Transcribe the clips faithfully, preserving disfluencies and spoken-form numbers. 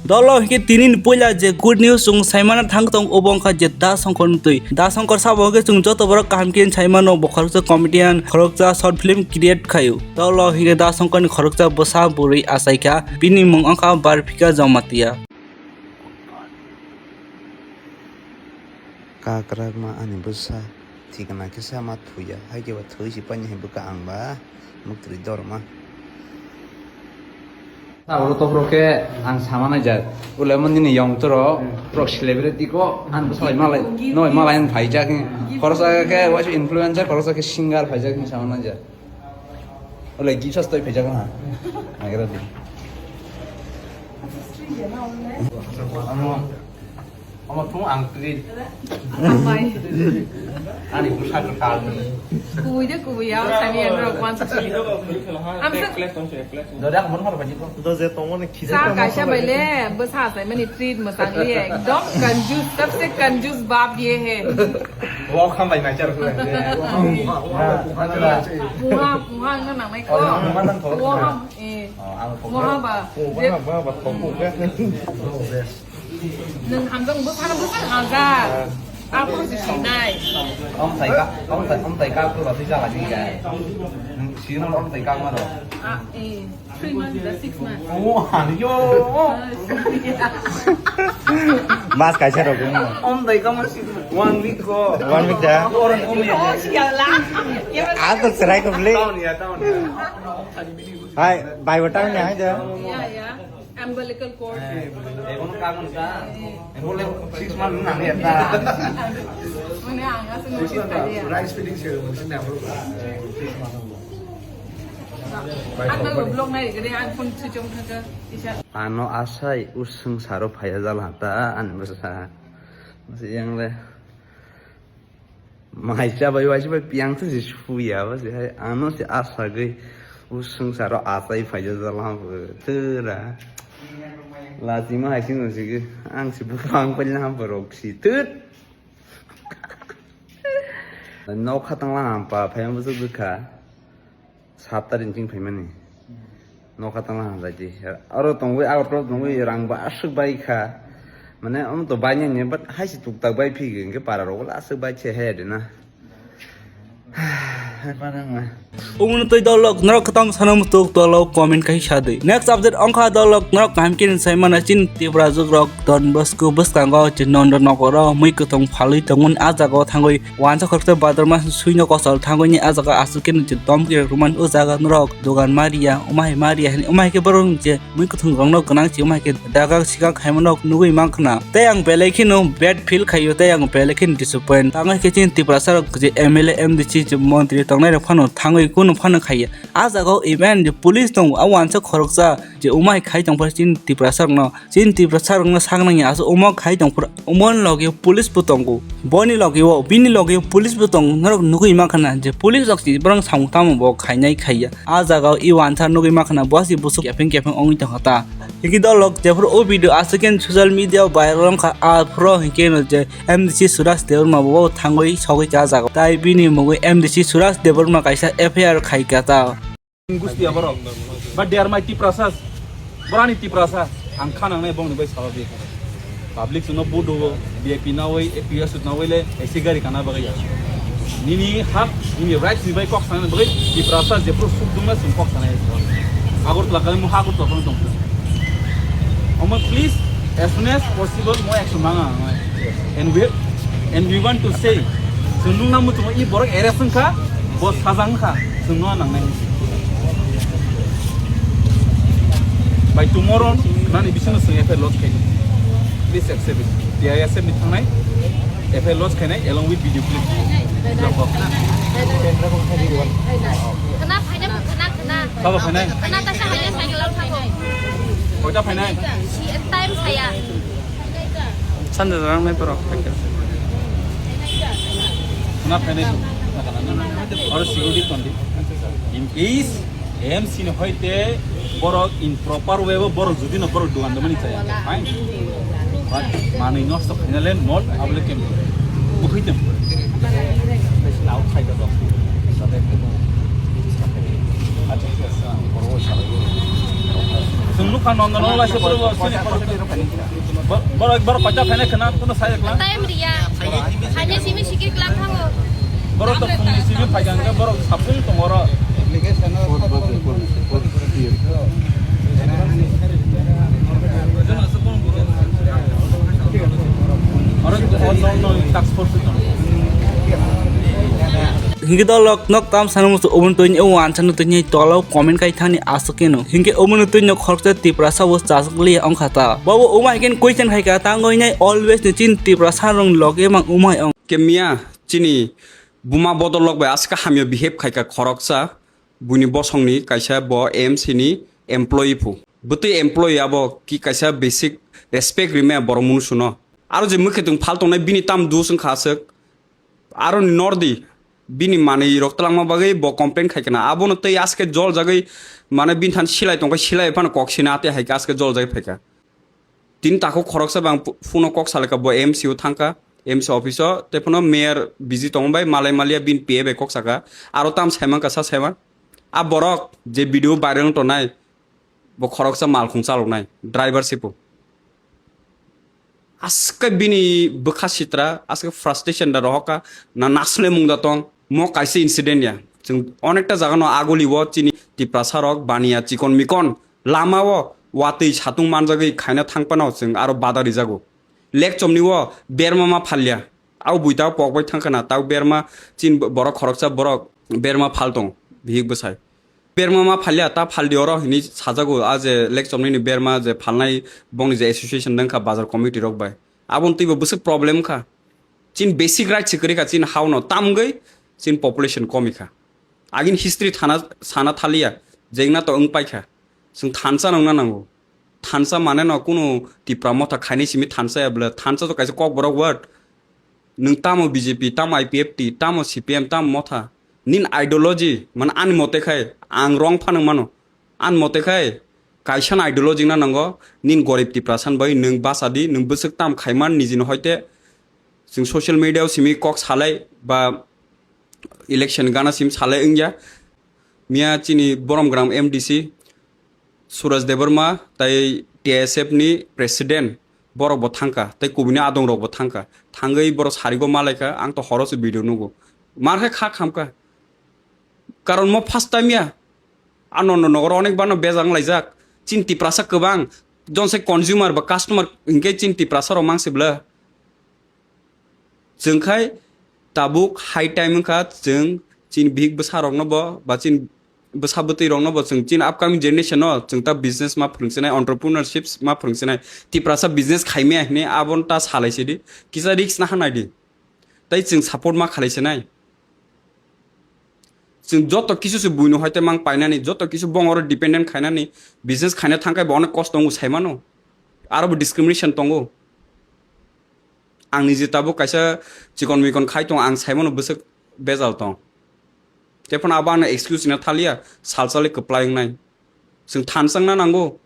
Dolo hinkhe tini ni puila je good news chwng saimana thang tong, obo wngkha je Da Shankar ni twi. Da Shankar sabo hinkhe chwng joto borok kaham khe saimano, bo khoroksa comedian, khoroksa short film create khaio. Dolo hinkhe Da Shankar ni khoroksa bwsa bwrwi achaikha, bini mung wngkha Barfika Jamatia. Kakrakma ani bwsa thikna khe sama thuya, hai khe ba thwi si paini hai bwkha ang ba muktwi dorma. Tabuk tokrok khe ang sama naijak. Ulemo nini yong toro, borok celebrity ko, ang bwsa lai malai, noi malai ang phaijak. Khoroksa khe waisa influencer, khoroksa khe singer phaijak hinwi sama naijak. Ole, gift has toi phaijak na. Nagra di. Omo, omo thung ang twi. Ani bwsa kwtal. Kubui de kubui ya, sami ang rok wan sa. Am sa. Dode ang mon hor phaji ko. Do je tongmani khisa. Sa kaisa baile, bwsa sai mani treat mwsang liye. Ekdom kanjus, sabse kanjus baap ye hai. Wok hambai nai char khulai. Muha, muha wngna nangnai ko. Oh, muha nang thok. Muha, eh. Oh, ang thok. Muha ba. Oh, ba, ba, ba, thok, thok. Nwng hamjak bwsano bwsa aja. Apo si sinai. Om tai ka, om tai, om tai ka ko ba twi jala ni ya. Nwng sino om tai ka ma ro. Ah, eh. Three months, the six months. Oh, ani yo. Mas kaisa rok. Om dai kama si one week ko. One week da? Orang om ya. Oh, sialah. Aku serai ko beli. Town ya, town ya. Hai, bai wata ni hai da. Yeah, yeah. Umbilical cord. Eh, eh, kono kagon ka. Eh, bole six months nang ya ta. Mane ang asal six months. Rice feeding sih, mungkin nang. Six months. Ang nang vlog nai gede, ang phone switch off thaka. Isa. Ano asai usung saro phaya jala ta, an basa. Masi yang le. Mai cha bai, bai, bai, piang tu si suya, basi hai. Ano si asagui usung saro asai phaya jala, tera. Lati ma hai sing si, ang si bupang pali na borok si, tut. Nok khatang lang pa phai bwswk bwkha. Sat tarik ching phaimani. Nok khatang lang jai di. Aro tongwi, Agartala tongwi, rang ba aswk bai kha. Mane, omo to bai nai, but hai se tuk tak bai phi, hwnkhe para rok aswk bai se hai de na. Hai pa nang na. Ungno twi dolok, norok kwtam sana muchuk dolok, comment khai sa dwi. Next update ongkha dolok, norok kaham khe sai mana chin Tipra jugrok Don Bosco bwskango chin Nondo nokoro mui kwthwng phalwi tongmani a jagao thangwi wansa khoroksa badorma suino kosol thangwi ni a jaga aswk khe nung chin tom khe rwmani o jaga norok dogan maria, umai maria hini umai khe borok nung je mui kwthwng rokno gwnang si umai khe daga sikang khaimano nugwi mankha na. Tei ang belai kheno bad feel khaio, tei ang belai kheno disappoint. Tangwi khe chini Tiprasa rok je M L A, M D C je montri tongnai rok phano thangwi kunu phano khaiya. A jaga o even je police tongo, a wansa khoroksa je umai khai tongphai chini Tiprasa rokno, chini Tiprasa rokno sak nangya, aswk omo khai tongphuru, omoni logi police bo tongo, boni logi o, bini logi o police bo tongo, norok nugwi mankha na je police rok si borok samung tamo bo khainai khaiya. A jaga o i wansa nugwi mankha na bo si busuk kepheng kepheng ongwi tongkha ta. Hiki dolok jephuru o video aswk khe social media o viral wngkha, aphuru hinkhe no je M D C Suraj Debbarma bo thangwi sogwi cha jaga. Tai bini mungwi M D C Suraj Debbarma kaisa F I R khai kha ta. Gusti aborok. But they are my Tiprasas. Borani Tiprasa. Ang kha nangnai bongni bai sawa bi. Public suno budu V I P nawi, A P S nawi le A C gari kana bagaya. Nini hak, nini rights ni bai kok sana bagay, Tiprasa jephru suk dungna sung kok sana. Agartala kali mu Agartala kono tong. Omo please, as soon as possible mo action manga. And we, and we want to say, so nung namu tumo i borok arrest wngkha, bo sajang kha, so no nang nai. By tomorrow, nani bisino sung F I R lodge khaini. Please accept it. T I S F ni thangnai, F I R lodge khainai along with video clip. Khna phaina, khna, khna. Sabo phainai? Khna ta sa haina cycle o thango. Koita phainai? Si time saya. Sanja jarang nai poro. Khna phainai? Oro security kondi. In case M C ni hoite borok in proper way o borok jodi no borok dugan dwmani chaya, fine. But manwi nosto khaina le not applicable. Bukhai tong. Outside the box. Acha, acha, borok sabai. Chwng nukha nondo no lai se borok sini borok. Borok borok pacha phene khna kuno sai ekla. Time riya. Hanya simi sikir kelang thango. Borok to phung simi phaigang borok sapung tongoro. Oro to no no task force to. Hingke dolok nok tam sana musu obon toni o wansa no toni tolo comment kai thani asok keno. Hingke omo no toni khoroksa Tiprasa bo chasok liya ongkha ta. Bobo uma hiken question khai ka tango inai always ni chin Tiprasa rong loge mang umai ong. Kemia chini buma bodol lok bai aska hamya behave khai ka khoroksa buini bosong ni kaisa bo M C ni employee phu. Bwtwi employee abo ki kaisa basic respect rime borok munu suno. Aro je mukhe tong phal tongnai bini tam dus wngkha aswk. Aro ni nordi bini manwi rok twlangma bagwi bo complain khai kana. Abono tei aske jol jagwi mane bini than silai tongkha, silai phano kok sina ate hai aske jol jagwi phaikha. Tini takhuk khoroksa bang pu-, phone o kok salai ka bo M C o thangkha, M C office o tei phano mayor busy tongma bai malai malia bini P A bai kok saka. Aro tam saiman ka sa saiman. A borok je video viral wng tongnai bo khoroksa malkhung chaloknai driver sipo. Aske bini bwkha sitra, aske frustration da rohoka, na nasle mung da tong, mo kaisa incident ya. Chwng onekta jaga no aguli o chini Tiprasa rok baniya chikon mikon lama o watwi satung manjagwi khaina thang pano chwng aro bada rijago. Lek chomni o berma ma phalya. Au buita pok bai thang kana, tau berma chin borok khoroksa borok berma phal tong, bihik bwsai. Berma ma phalya, ta phaldi oro hinwi sajago, a je lek chomnini berma je phalnai bongni je association dengkha bazar committee rok bai. Aboni twibo bwswk problem kha. Chin basic right se kwrwi kha, chin hao no tamgwi chin population komi kha. Agin history thana sana thaliya, jengna to wng paikha. Chwng thansa nangna nango. Thansa mane no kunu Tipra motha khaini simi thansa ya bwle. Thansa to kaisa kokborok word. Nwng tamo B J P, tamo I P F T, tamo C P M, tamo motha. Nin ideology, mane ani mote khai, ang wrong phano mano. Ani mote khai, kaisa na ideology na nango, nin gorib Tiprasa bai nwng basa di, nwng bwswk tam khaiman nijini hoite. Chwng social media o simi kok salai ba election gana sim salai wngya. Miya chini Boromgram M D C Suraj Debbarma tai T S F ni president borok bo thangka, tai kubuni adong rok bo thangka. Thangwi borok sarigo malaika, ang to horo se video nugo. Mar khe kha khamka. Karon mo first time ya. Ano no nogoro onek bano bejang laijak. Chin Tiprasa kwbang. Jon se consumer ba customer hinkhe chin Tiprasa rok mang se bwle. Chwng khai tabuk high time wngkha, chwng chini bihik bwsa rokno bo ba chini bwsa bwtwi rokno bo chwng chini upcoming generation no chwng ta business ma phwrwng sinai, entrepreneurship ma phwrwng sinai, Tiprasa business khaimaya hinwi abo ta salai sidi, kisa risk na hanai di, tei chwng support ma khalai sinai. Chwng joto kisu se buino hai te mang painani, joto kisu bongoro dependent khainani, business khaina thangkhai bo onek kosto wngo saimano, aro bo discrimination tongo. Ang niji tabuk kaisa chikon mikon khai tong, ang saimano bwswk bejal tong. Tephano abo ano excuse rina thaliya, salsale kwplai wngnai. Chwng thansa wngna nango.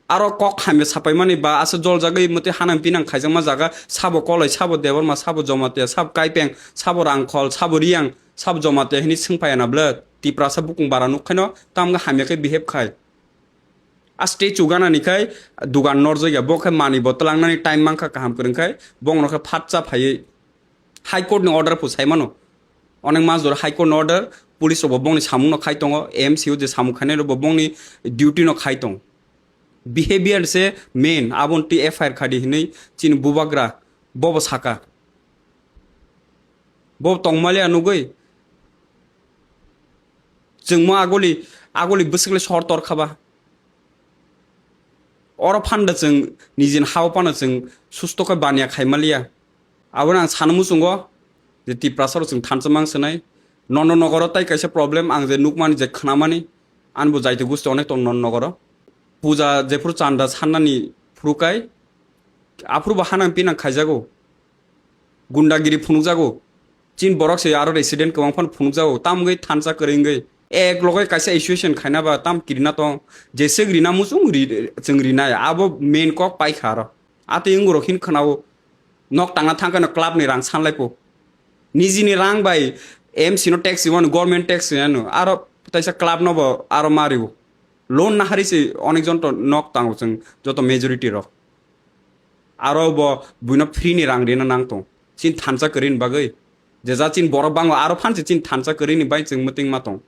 Aro kok hamya sapaimani ba asa joljagwi mwtwi hanang pinang khaijakma jaga, sabo Koloi, sabo Debbarma, sabo Jomatia, sabo Kaipeng, sabo Rangkhol, sabo Riyang, sabo Jomatia hinwi swngphaiya na bwle? Tiprasa bukung bara nukhaino tamga hamya khe behave khai. A statue ganani khai dugan norjak ya, bo khe manwi bo twlangnani time mankha kaham kwrwng khai, bongno khe phat cha phaiwi High Court ni order pho sai mano. Onek mas jora High Court ni order, police rok bo bongni samung no khai tongo, M C o je samung khainai rok bo bongni duty no khai tong. Behavior se main, aboni twi F I R khadi hinwi chini bubagra bo bo saka. Bo tongmaliya nugwi chwng mo agoli, agoli bwswk le sor tor khaba. Oro phanda chwng nijini hao phano chwng susto khe baniya khaimaliya. Abono ang sana muchungo je Tiprasa rok chwng thansa mang swnai. Nono nogoro tai kaisa problem ang je nukmani je khnamani, ani bo jaiti gusti onek tong nono nogoro. Puja jephuru chanda sannani phuru kai, aphuru bo hanang pinang khaijago. Gundagiri phunukjago. Chin borok se aro resident kwbang phano phunukjago. Tamgwi thansa kwrwngwi. Ek loge kaisa association khaina ba tam kirina tong. Jeswk rina muchung ri-, chwng rinai. Abo main kok paikha aro. Atwi wngurok hin khwnao. Nok tangna thangkheno club ni rang sanlaipo. Nijini rang bai M C no tax rwmano, government tax rwmano. Aro taisa club no bo aro ma rwo. Loan nahari se onekjon to nok tango chwng joto majority rok. Aro bo buino free ni rang rina nang tong. Chin thansa kwrwini bagwi. Je ja chin borok bango aro phansi chin thansa kwrwini bai chwng mwtwng ma tong.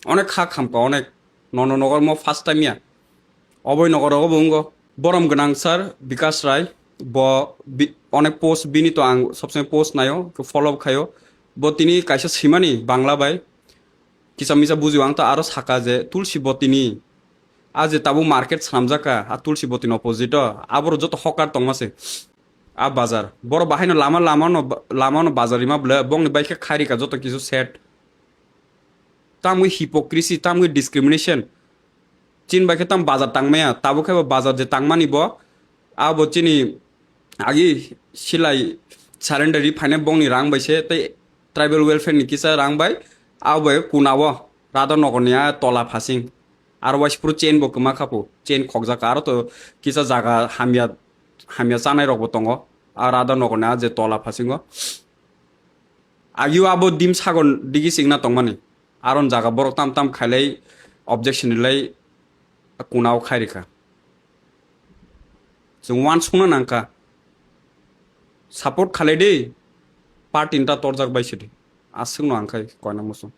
Onek kha khamkha onek. Nono nogor mo first time ya. Oboi nogor rogo bo wnggo. Borom gwnang sir Bikas Rai. Bo bi-, onek post bini to ang sobsomoi post nayo, follow khayo. Bo tini kaisa simani Bangla bai. Kisa misa bujio ang ta aro saka je Tulsi Botini. A je tabuk market swnamjak ka, a Tulsi Botini opposite o. Aboro joto hokar tongma se. A bazar. Boro bahaino lama, lama no, lama no bazar rima bwle, bongni bai khe khairika joto kisu set. Tamwi hypocrisy, tamwi discrimination. Chin bai khe tam bazar tangmaya, tabuk khe bo bazar je tangmani bo, abo chini agi silai surrender ri phainai bongni rang bai se, tei tribal welfare ni kisa rang bai, abo bai kuna o, rada nogor ni a tola phasing. Aro waisipro chain bo kwma khapu, chain khokjak, aro to kisa jaga hamya, hamya chanai rok bo tongo, a rada nogor ni a je tola phasingo. Agio abo dim sagon digi singna tongmani. Aron jaga borok tam tam khailai objection rilai kunao khairikha. Chwng wan sungna nangkha. Support khalai di party nta torjak bai sidi. Aswkno ang khai koina muchung.